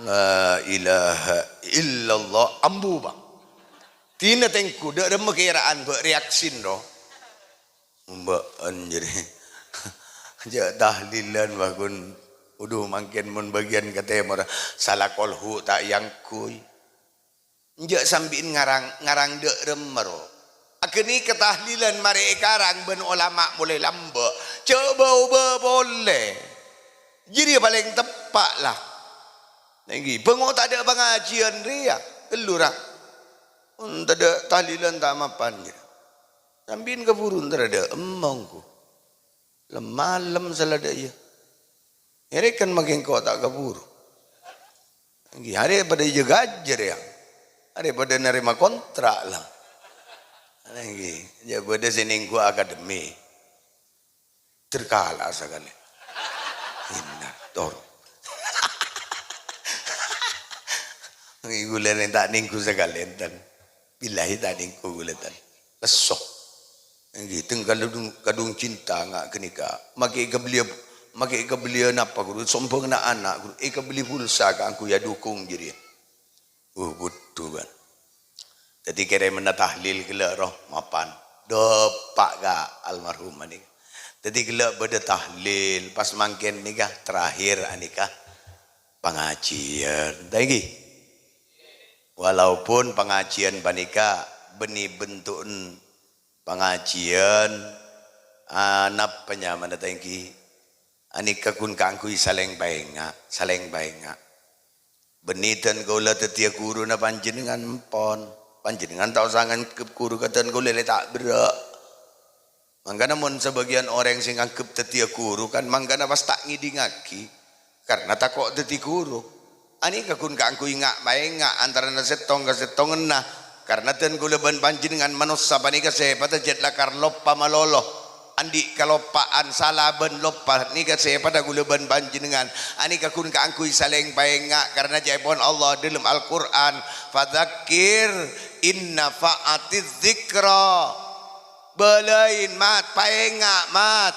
La ilaha illallah, ambu, Bâ'. Dina tèngghu, dâ' remma kèra'an bâ' reaksin, ro. Mba'an jârèya. Jâ' tahlilan, Bâ', ghun. Udhu, mangkèn mon bâgiyân ka tèmor, sala kolhu ta' èangghuy. Enjâ' sambi'in ngarang, ngarang dâ' remma, ro. Aghânèka tahlilan marè èkarang bân olama' molè lambâ'. Jâ' bâ-obâ polè. Jârèya palèng teppa', la. Nèngghi, bângo tadâ' pangajiyân rèya. Ghâllu, ra. Mon tadâ' tahlilan ta' mapan, jârèya. Sambi'in kabhuru, entar adâ' emmong, ghu. Lem-malem sala dâ' iyâ. Ngèrèkan makè engko' ta' kabhuru. Èngghi, arè padâ iyâ ghâjâr, yâ. Arè padâ narèma kontrak, la. Èngghi, jâ' bâdâ sè nèngghu akademi. Terkala sakalè. Inna, tor. Èngghi, ghulâ rèng ta' nèngghu sakalèyan, tan. Billahi ta' nèngghu ghulâ, tan. Lesso. Èngghi, tèng kadhung, kadhung cinta nga' ghânèka. Makè èkabelliyâ, makè èkabelliyâ napa, ghuru? Sombhângnga ana', ghuru. Èkabelli pulsa kaangghuy adhukung jârèya. Uh, budhu, kan. Dhâddhi kèrèmanna tahlil ghellâ' roh mapan. Dâpa' ka almarhum nèka. Dhâddhi ghellâ' bâdâ tahlil, pas mangkèn nèka terakhir anèka pangajiyân. Ta' èngghi? Walaupun pangajiyân panèka bânnè bentu'en pangajiyân, a, napa nyamana ta' èngghi? Anèka ghun kaangghuy salèng paènga', salèng paènga'. Bânnè dân kaulâ dhâddhiyâ ghuruna panjhennengngan, empon. Panjhennengngan ta' osa nganggep ghuru ka dân kaulâ lè ta' berrâ'. Mangkana mon sabâgiyân orèng sè nganggep dhâddhiyâ ghuru, kan mangkana pas ta' ngèdingngaghi, karna tako' dhâddhi ghuru. Anèka ghun kaangghuy nga'-maènga' antarana sèttong ka sèttongnga, karna dân kaulâ bân panjhennengngan manossa panèka sèpadhâ jhât lakar loppa malolo. Andi' kaloppa'an, sala bân loppa nèka sèpadhâ kaulâ bân panjhennengngan. Anèka ghun kaangghuy salèng paènga', karna ca'èpon Allah dâlem Al-Qur'an, "Fadzakir in nafa'atiz dzikra." Bâlâi, mat, paènga', mat.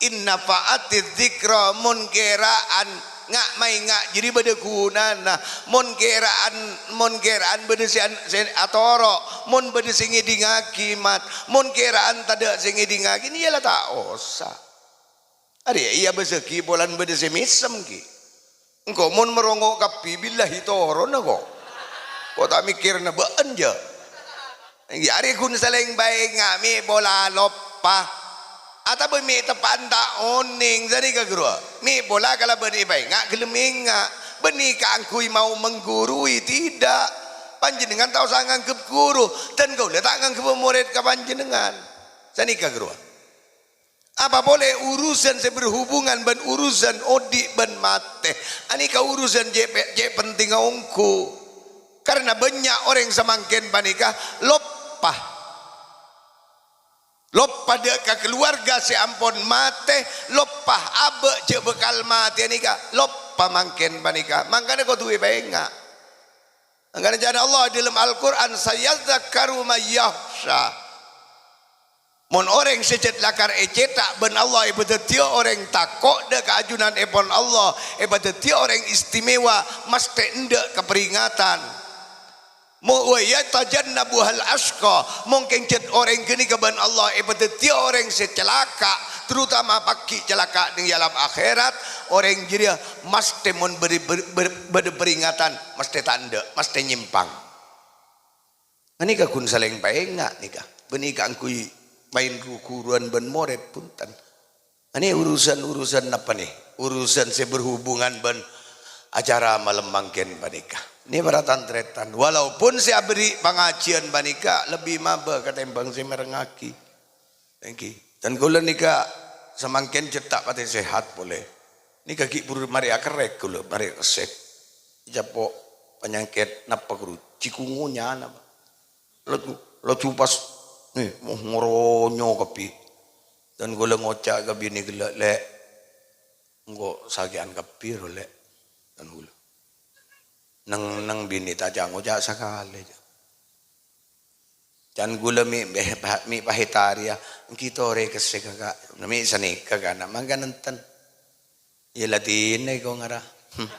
In nafa'atiz dzikra, mon kèra'an nga'-maènga' jârèya bâdâ ghunana, mon kèra'an, mon kèra'an bâdâ sè an-, sè atoro', mon bâdâ sè ngèdingngaghi, mat, mon kèra'an tadâ' sè ngèdingngaghi, iyâ la ta' osa. Arèya iyâ bâsaghi polana bâdâ sè mèsem, ghi. Engko' mon marongo' kabbhi, billahi toronna, ko'. Ko' ta' mèkkèrana bâ'ân, jâ. Èngghi, arè ghun salèng paènga', mè' pola loppa. Atabâ mè' teppa'an ta' onèng, sanèka, ghuru. Mè' pola kalabân èpaènga', ghellem ènga'. Bânnè kaangghuy mau menggurui, tidak. Panjhennengngan ta' osa nganggep ghuru, dân kaulâ ta' nganggep morèd ka panjhennengngan. Sanèka, ghuru. Apa polè urusan sè berhubungan bân urusan odi' bân matè. Anèka urusan cè', cè' pentingnga ongghu. Karna bânnya' orèng samangkèn panèka loppa. Loppa dâ' ka kaluwarga sè ampon matè, loppa abâ' jâ' bhâkal matè nèka, loppa mangkèn panèka. Mangkana kodhu èpaènga'. Mangkana ca'na Allah dâlem Al-Qur'an, "Sayadzakkaru may yakhsha." Mon orèng sè jhât lakar ècèta' bân Allah èpadhâddhiyâ orèng tako' dâ' ka ajunanèpon Allah, èpadhâddhiyâ orèng istimewa, masthè endâ' kaparingatan. Mo-, wa yatajannabuhal asyqa, mongkèn jhât orèng ghânèka bân Allah èpadhâddhiyâ orèng sè calaka', terutama pagghi' calaka' neng è alam akhèrat, orèng jârèya masthè mon bâri-, bâri-, bâri-, bâdâ paringatan, masthè ta' endâ', masthè nyèmpang. Ghânèka ghun salèng paènga' nèka. Bânnè kaangghuy maèn ru-ghuruwân bân morèd, bhunten. Anè urusan-urusan napa nè? Urusan sè berhubungan bân acara malem mangkèn panèka. Nè para tan-tarètan, walaupun sè aberri' pangajiyân panèka lebbi mabâ katèmbhâng sè mèrengngaghi. Èngghi. Dan kaulâ nèka samangkèn cè' ta' patè sehat polè. Nèka ghi' buru marè akerrèk kaulâ, marè kessèk. Ècapo' panyakèt napa, ghuru? Cikungunya napa? Laju, laju pas, nè, moh ngoronyo kabbhi. Dan kaulâ ngoca' ka binè ghellâ', "Lè', engko' sakè'an kabbhi ro, Lè'." Dan kaulâ. Neng-enneng binè ta' ca'-ngoca' sakalè, jâ. Can kaulâ mè' beh-, pa-, mè' pahèta rèya, "Èngghi torè kessèk, Kaka'." Mè' sanèka kana', mangkana enten. Iyâ la dinah ko ngara. Hmm.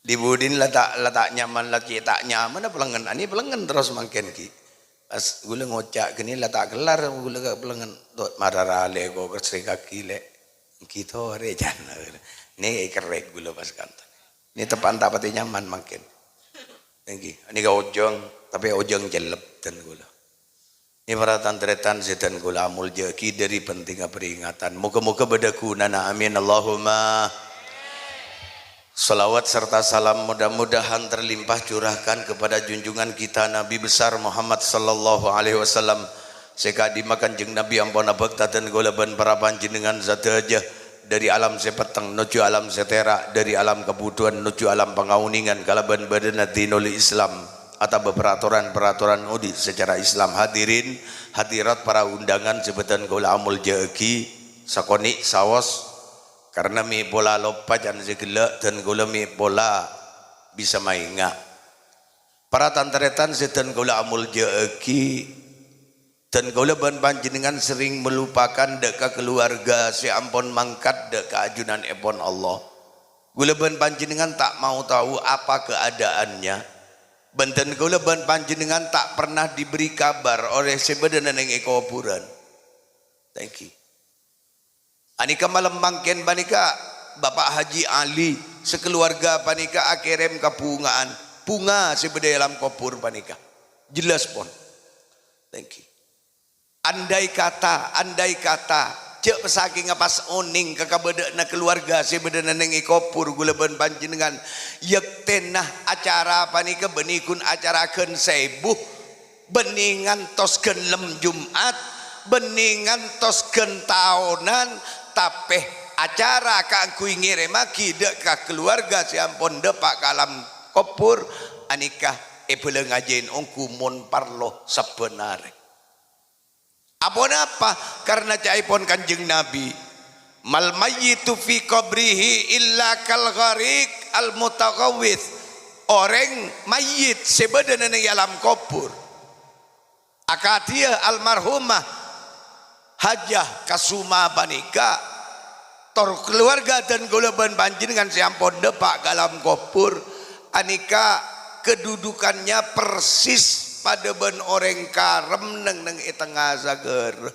Di-budina la ta', la ta' nyaman, la cè' ta' nyaman, pelengngen. Anè pelengngen terros mangkèn ghi. Pas kaulâ ngoca' ghânèka la ta' kellar, kaulâ ka pelengngen. "To' mara ralè ko kessèk kabbhi, Lè'." "Èngghi torè," can. Nè kerrèk kaulâ pas kanto. Nè teppa'na ta' patè nyaman mangkèn. Èngghi, nèka ojhâng, tapè ojhâng cellep dân kaulâ. Nè para tan-tarètan sè dân kaulâ amoljâ'aghi dhâri pentingnga peringatan. Moghâ-moghâ bâdâ ghunana. Amin. Allahumma. Salawat serta salam mudah-mudahan terlimpah curahkan kepada junjungan kita Nabi besar Muhammad sallallahu alaihi wasallam. Sè ka'dimma Kanjeng Nabi ampon abhâkta dân kaulâ bân para panjhennengngan sadhâjâ, dhâri alam sè petteng nojjhu alam sè tèra', dhâri alam kabudhuwân nojjhu alam pangaonèngan kalabân bâdâna dinul Islam, atabâ peraturan-peraturan odi' secara Islam. Hadirin, hadirat, para undangan sè bâdhân kaulâ amoljâ'aghi, sakonè' saos, karna mè' pola loppa can sè ghellâ' dân kaulâ mè' pola bisa maènga'. Para tan-tarètan sè dân kaulâ amoljâ'aghi, dân kaulâ bân panjhennengngan sering melupakan dâ' ka kaluwarga sè ampon mangkat dâ' ka ajunanèpon Allah. Kaulâ bân panjhennengngan ta' mau tahu apa keadaannya. Bân dân kaulâ bân panjhennengngan ta' pernah diberi kabar oleh sè bâdâna neng è koburân. Thank you. Anèka malem mangkèn panèka, Bapak Haji Ali, sakaluwarga panèka akèrèm kabhunga'an, bhunga sè bâdâ è alam kobhur panèka. Jelas pon. Thank you. Andai kata, andai kata, jâ' sakènga pas onèng ka kabâdâ'ânna kaluwarga sè bâdâna neng è kobhur, kaulâ bân panjhennengngan, yâktèna acara panèka bânnè ghun acara ghân saèbu, bânnè ngantos ghân lem Jum'at, bânnè ngantos ghân taonan, tapè acara kaangghuy ngèrèmmaghi dâ' ka kaluwarga sè ampon dâpa' ka alam kobhur, anèka èbâlângajâi ongghu mon parlo sabbhân arè. Aponapa? Karna ca'èpon Kanjeng Nabi, "Mal mayyitu fi qabrihi illa kal ghariq al mutaghawwits." Orèng mayyit sè bâdâna neng è alam kobhur. Akadhiyâ almarhumah Hajah Kasuma panèka, tor kaluwarga dân kaulâ bân panjhennengngan sè ampon dâpa' ka alam kobhur, anèka kedudukannya persis padâ bân orèng karem neng, neng è tengnga saghârâ.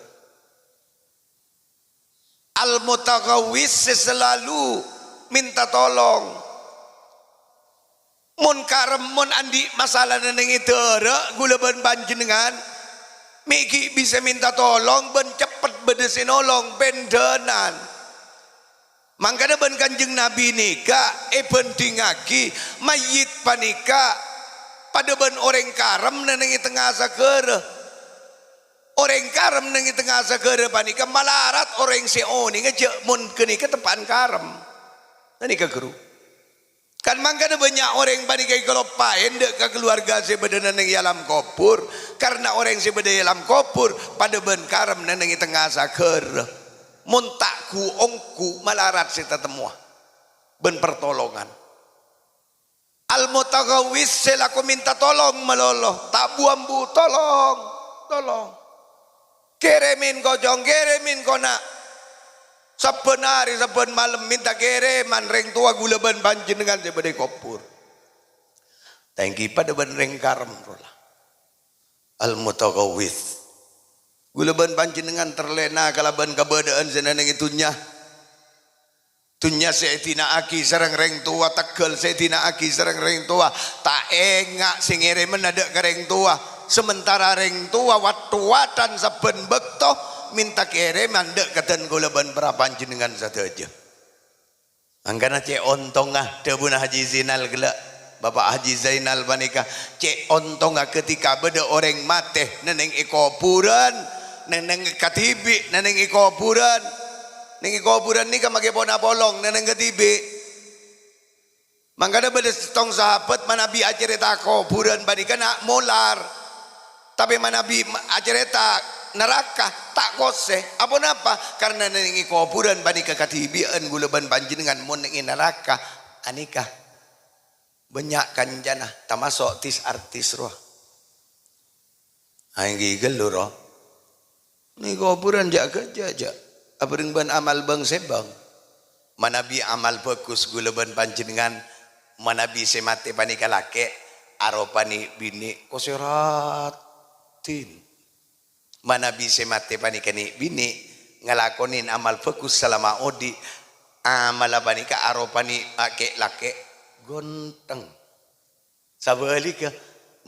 Al-mutaghawwits sè salalu mènta tolong. Mon karem, mon andi' masalana neng è dârâ', kaulâ bân panjhennengngan mè' ghi' bisa mènta tolong bân ceppet bâdâ sè nolong pendhânan. Mangkana bân Kanjeng Nabi nèka èbhândhingngaghi mayyit panèka padâ bân orèng karem neng è tengnga saghârâ. Orèng karem neng è tengnga saghârâ panèka malarat orèng sè onènga jâ' mon ghânèka teppa'an karem. Ghânèka, Guru. Kan mangkana bânnya' orèng panèka èkaloppaè dâ' ka kaluwarga sè bâdâna neng è alam kobhur, karna orèng sè bâdâ è alam kobhur padâ bân karem neng è tengnga saghârâ. Mon ta' ghu-ongghu malarat sè tatemmowa bân partolongan. Al-mutaghawwits sè lako mènta tolong malolo, ta' bu-ambu, "Tolong, tolong. Kèrèmè, kocong, kèrèmè, kona'." Sabbhân arè, sabbhân malem mènta kèrèman rèng towa kaulâ bân panjhennengngan sè bâdâ è kobhur. Ta' ènggi padâ bân rèng karem rowa. Al-mutaghawwits. Kaulâ bân panjhennengngan terlena kalabân kabâdâ'ân sè neng è dhunnya. Dhunnya sè èdina'aghi sareng rèng towa, teggâl sè èdina'aghi sareng rèng towa, ta' enga' sè ngèrèmana dâ' ka rèng towa. Sementara rèng towa wat-watan sabbhân bâkto mènta kèrèman dâ' ka dân kaulâ bân para panjhennengngan sadhâjâ. Mangkana cè' ontongnga dhâbuna Haji Zainal ghellâ'. Bapak Haji Zainal panèka cè' ontongnga ketika bâdâ orèng matè nèng è kobhurân, nèng, nèng kadhibi', nèng è kobhurân. Nèng è kobhurân nèka makè pona polong nèng kadhibi'. Mangkana bâdâ sèttong sahabat manabi acarèta kobhurân panèka na' molar. Tapè manabi ma-, acarèta naraka, ta' kosè. Aponapa? Karna nèng è kobhurân panèka kadhibi'ân ghulâ bân panjhennengngan mon nèng è naraka. Anèka. Bânnya' kancana, tamaso' tis-artis rowa. Aènggi ghâllu, ro. Nèng kobhurân jâ' ghâjâ, jâ'. Abhâreng bân amal bâng-sèbâng. Manabi amal bhâghus ghulâ bân panjhennengngan, manabi sè matè panèka lakè', aropa nè'-binè', kosè raddhin. Manabi sè matè panèka nè'-binè', ngalakonè amal bhâghus salama odi', amalla panèka aropa nè' lakè'-lakè' ghântheng. Sabhâligghâ,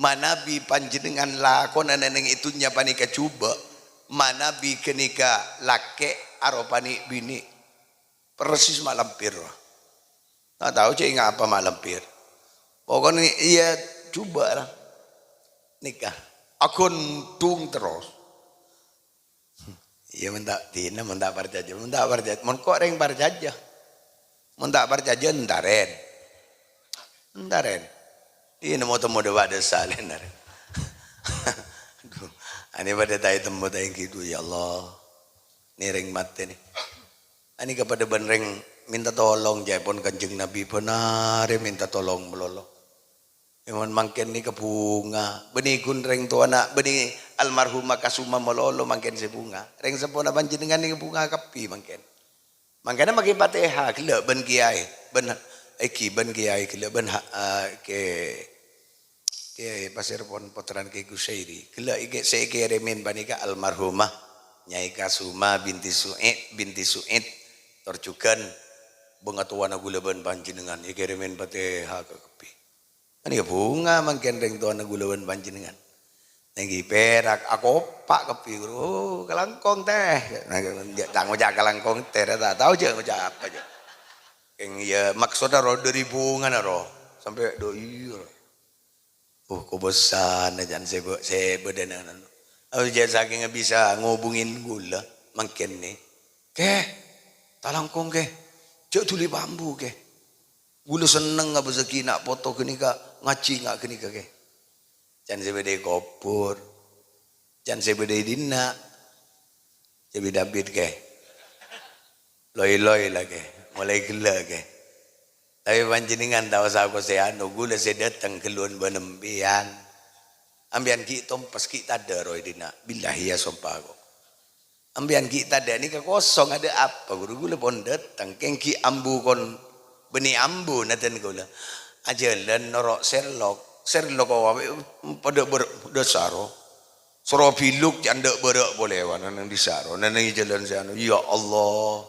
manabi panjhennengngan lakona nèng è dhunnya panèka jhubâ', manabi ghânèka lakè' aropa nè'-binè'. Persis ma' lampèr. Ta' tao cè' ènga' apa ma' lampèr. Pokokna iyâ jhubâ' la. Nèka. Aghuntung terros. Iyâ, mon ta' dina, mon ta' parcajâ, mon ta' parcajâ, mon kok rèng parcajâ. Mon ta' parcajâ, entarèn. Entarèn. Iyâ, nemmo-temmo dâ' bâdâ salèn arè. Aduh, anè padâ ta' ètemmo ta' ènggi, duh, ya Allah. Nè rèng matè nè. Anè ka padâ bân rèng mènta tolong, jâèpon Kanjeng Nabi bân arè mènta tolong malolo. È, mon mangkèn nèka bhunga, bânnè ghun rèng towana, bânnè almarhumah Kasuma malolo mangkèn sè bhunga. Rèng seppona panjhennengngan nèka bhunga kabbhi mangkèn. Mangkana makè Fatihah ghellâ' bân kiyaè, bân ènggi bân kiyaè ghellâ' bân ha-, eh, Kè-, Kè Pasèr pon pottrana Kè Gusairi. Ghellâ' èkè-, sè èkèrèmè panèka almarhumah Nyai Kasuma binti Su'aid, binti Su'aid. Tor jhughân bângatowana ghulâ bân panjhennengngan èkèrèmè Fatihah ka kabbhi. Anèka bhunga mangkèn rèng towana ghulâ bân panjhennengngan. Nènggi pèrak, akopa' kabbhi, ghuru. "Oh, kalangkong, Tè." Nah, jâ', ta' ngoca' kalangkong, Tè, ta' tao jâ' ngoca' apa, jâ'. Kèng, iyâ, maksodda ro dâri bhungana, ro. Sampè' dâ' iyâ, ro. Oh, kobâsana jân sè bâ-, sè bâdâna. Oh, jâ' sakènga bisa ngobungin ghulâ, mangkèn nè. "Kè, talangkong, Kè. Jâ' dhuli pa ambu, Kè. Ghulâ sennengnga bâsaghi na' poto ghânèka ngajhi nga' ghânèka, Kè." Can sè bâdâ è kobhur. Can sè bâdâ è dinna'. Jâ' bit-abit, Kè. Loi-loi la, Kè. Molaè ghellâ', Kè. Tapè panjhennengngan ta' osa kosè anu, ghulâ sè dâteng ghâlluwân bân empèyan. Empèyan ghi' tompes, ghi' tadâ' rowa è dinna'. Billahi, ya, sompa, ko'. Empèyan ghi' tadâ' nèka kosong, adâ' apa, ghuru? Ghulâ pon dâteng, kèng ghi' ambu kon bânnè ambu naddhân ghulâ. Ajhâlân noro' Sherlock. Sherlock ko' apè padâ bâr-, dâsar, ro. Soro biluk cè' andâ' bârâ' polè, wa, neng dissa', ro. Neng jhâlân sè anu, ya Allah.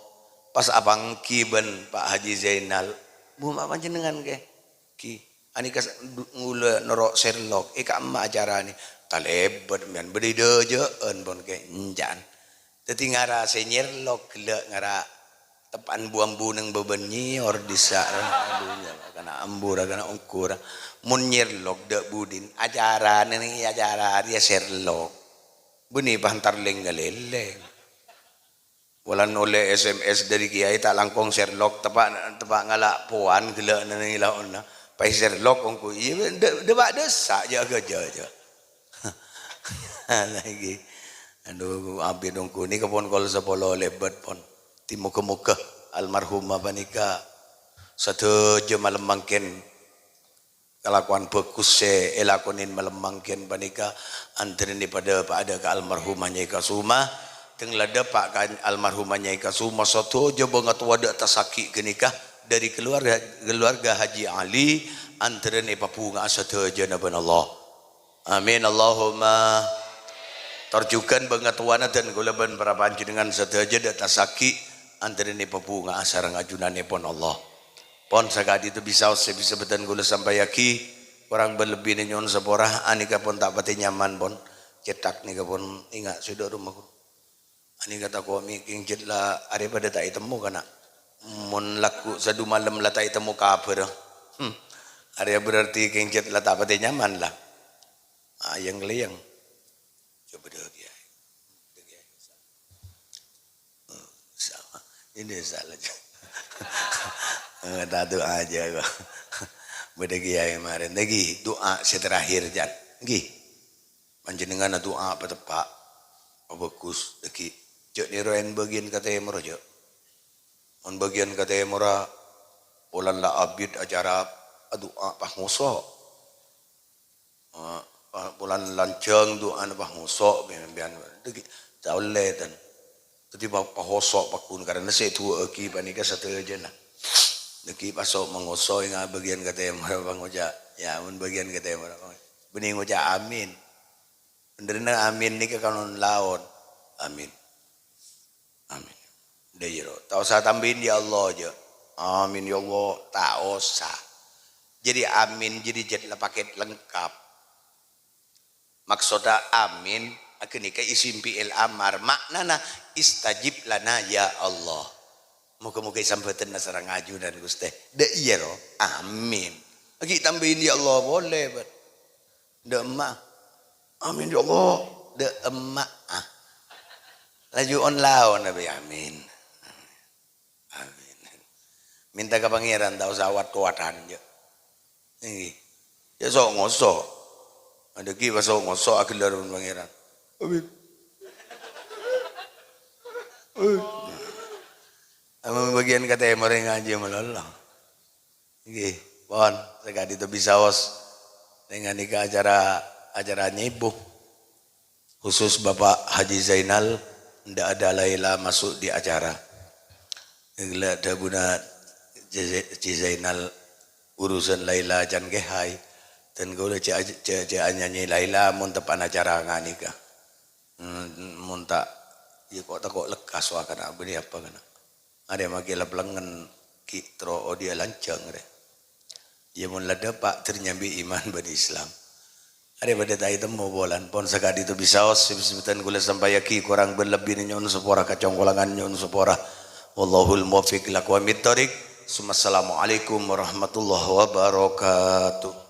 Pas apangghi bân Pa' Haji Zainal. "Bu, ma' panjhennengngan, Kè?" Ghi, anèka s-, du-, ghulâ noro' Sherlock, è ka'emma acarana? Talèbât, mèyan bâdâ è dâjâ'ân pon, Kè, enca'an. Dâddhi ngara sè nyerlok ghellâ' ngara teppa'an bu-ambu neng bâbân nyèyor dissa'. Aduh, ya, kana ambu ra, kana ongghu ra. Mon nyerlok dâ' budina, acarana neng acara arèya Sherlock. Bânnè pantar lèng-ngalèlèng. Polana ollè S M S dâri kiyaè ta' langkong Sherlock, teppa', teppa' ngala' powan ghellâ' neng laonna. Pas Sherlock ongghu, iyâ, dâ-, dâpa' dâssa', jâ', jâ', jâ'. Lagi. Aduh, abit ongghu nèka pon kol sapolo lèbât pon. Dâddhi moghâ-moghâ almarhumah panèka sadhâjâ malem mangkèn kalakowan bhâghus sè èlakonè malem mangkèn panèka antarèna padâ pa-, adâ' ka almarhumah Nyai Kasuma, teng la dâpa' ka almarhumah Nyai Kasuma, sadhâjâ bângatowa dâ' tassaghi' ghânèka dâri keluarga, keluarga Haji Ali, antarèna èpabhunga'a sadhâjâna bân Allah. Amin, Allahumma. Tor jhughân bângatowana dân kaulâ bân para panjhennengngan sadhâjâ dâ' tassaghi' antarèna èpabhunga'a sareng ajunanèpon Allah. Pon sakadhi' to bisaos sè bisa bhâdhân kaulâ sampayyaghi, korang bân lebbina nyo'on sapora, anèka pon ta' patè nyaman pon, cèthak nèka pon enga' sè dâ' roma ko. Anèka tako' mè' kèng jhât la arè padâ ta' ètemmo kana'. Mon lagghu' sadu malem la ta' ètemmo kabhârâ. Hmm. Arèya berarti kèng jhât la ta' patè nyaman la. Ayang-lèyang. Coba dâ' kiyaè. Dâ' kiyaè. Sama. Ini salah. Enggak tahu aja kok. Bâdâ kiyaè marèn. Lagi doa sè terakhir, Jan. Ngghi. Panjhennengngan adu'a pateppa', abhâghus, dhâggi' jhâ' nèro'è bâgiyân ka tèmorra, jhâ'. Mon bâgiyân ka tèmorra, polana la abit acara adu'a pas ngoso'. Eh, pa-, polana lanjhâng du'ana pas ngoso', sampèyan dhâggi' ta' ollè, tan. Dhâddhi pa-, pahoso' pagghun karana sè èdu'aaghi panèka sadhâjâna. Dhâggi' pas so-, mangoso' ènga' bâgiyân ka tèmorra, pangoca', ya, mon bâgiyân ka tèmorra, bânnè ngoca' amin. Bhendherrâ amin nèka kan laon. Amin. Amin. Dâ' iyâ, ro. Ta' osa tambâi, "Ya Allah," jhâ'. "Amin, ya Allah." Ta' osa. Jadi amin, jadi jhât la paket lengkap. Maksodda amin, ghânèka isim fi'il amar. Ma'nana, "Istajib lana, ya Allah." Moga-moga èsambhâdhân sareng ajunan, Ghustè. Dâ' iyâ, ro. Amin. Ghi' tambâi, "Ya Allah," polè, bâ. Dâ' emma. "Amin, ya Allah." Dâ' emma. Ah. Laju on-laon abâ', "Amin. Amin." Mènta ka Pangèran, ta' osa wat-kowadhân, jhâ'. Ngghi. Ya, so'-ngoso'. Adâggi' pas so'-ngoso' aghellâr bân Pangèran. "Amin." Amin bâgiyân ka tèmorra ngajhi malolo. Ngghi, pon, saka'dinto bisaos. Neng ghânèka acara, acara nyèbu. Khusus Bapak Haji Zainal, ndak ada Laila masuk di acara. Ghellâ' dhâbuna Ci, Ci Zainal, urusan Laila can kèhai. Dan kaulâ cè', cè', cè' anyanyi Laila mon teppa'na acara ghânèka. Hmm, mon ta', ya kok tako' lekkas wa kana', bânnè apa kana'. Arè maghi la pelengngen ghi' terro odi'â lanjhâng, rè. Iyâ, mon la dâpa' ter nyambi iman bân Islam. Arè padâ ta' ètemmo polana. Pon saka'dinto bisaos, sè bhâdhân kaulâ sampaiaghi, korang bân lebbina nyo'on sapora, kacongkolangan nyo'on sapora. Wallahul muwaffiq ila aqwamit thoriq. Summa assalamualaikum warahmatullahi wabarakatuh.